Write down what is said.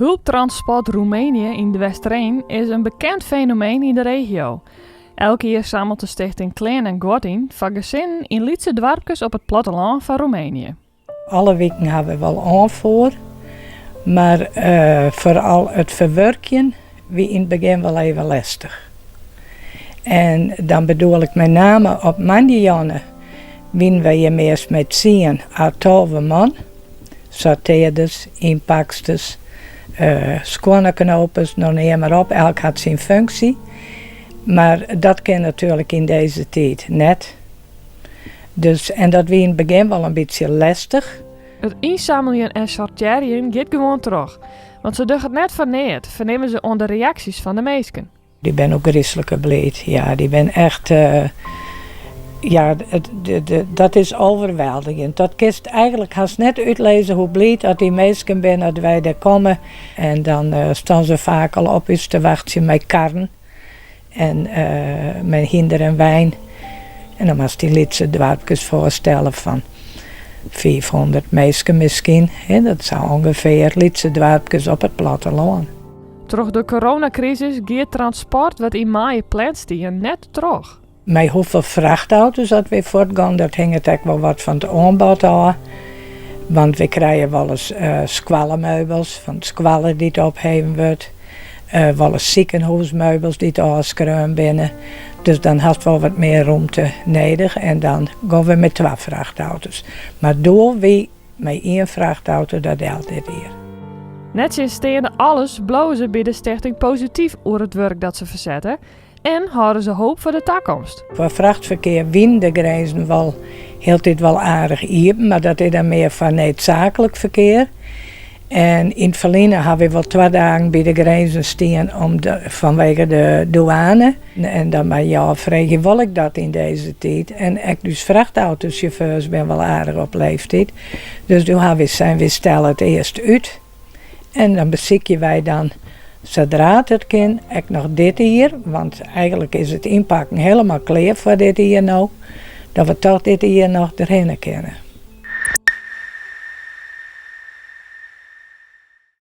Hulptransport Roemenië yn De Westereen is in bekend fenomeen yn de regio. Elk jier sammelt de stichting klean en guod yn foar gesinnen yn lytse doarpkes op it plattelân fan Roemenië. Alle wiken ha we wol oanfoer, mar foaral it ferwurkjen wie yn it begjin wol even lestich. En dan bedoel ik mei name op moandeijûn wienen wy hjir meast mei tsien à 12 man, sortearders, ynpaksters, skuonneknopers, no neam mar op, elk hat syn funksje. Mar dat kin natuerlik yn dizze tiid net. Dus, en dat wie yn it begjin wol in bytsje lestich. It ynsammeljen en sortearjen giet gewoan troch. Want se dogge it net foar neat, fernimme se oan de reaksjes fan de minsken. Dy binne ôfgryslike bliid. Ja, dy binne echt. Ja, dat is overweldigend. Dat kinst eigenlik hast net útlizze hoe bliid dat dy minsken binne dat wy dêr komme. En dan stean se faak al op ús te wachtsjen mei karren en mei hynder en wein. En dan moatst dy lytse doarpkes foarstelle fan 500 minsken miskien. Dat sa ûngefear lytse doarpkes op it plattelân. Troch de coronakrisis giet transport wat yn maaie pland stie net troch. Mei hoefolle frachtauto's dat wy fuortgean, dat hinget ek wol wat fan it oanbod ôf. Want wy krije wolris skoallemeubels fan de skoalle dy't opheven wurdt. Wolris sikehûsmeubels dy't ôfskreaun binne. Dus dan hast wol wat mear rûmte nedich en dan gean we mei twa frachtauto's. Mar doel wie mei ien frachtauto dat del dit jier. Nettsjinsteande alles bliuwe se by de stichting posityf oer it wurk dat se fersette en hâlde se hoop foar de takomst. Foar frachtferkear wienen de grinzen wol hieltyd wol aardich iepen, mar dat is dan mear foar needsaaklik ferkear. En yn it ferline ha wy wol twa dagen by de grinzen stien om de, fanwege de dûane. En dan moatte je ôffreegje, wol ik dat yn dizze tiid? En ek ús frachtautosjauffeurs binne wol aardich op leeftiid. Dus doe ha wy sein, wy stelle it earst út. En dan besykje wy dan, sadra't it kin, ek noch dit jier, want eigenlik is it ynpakken hielendal klear foar dit jier no, dat we toch dit jier noch derhinne kinne.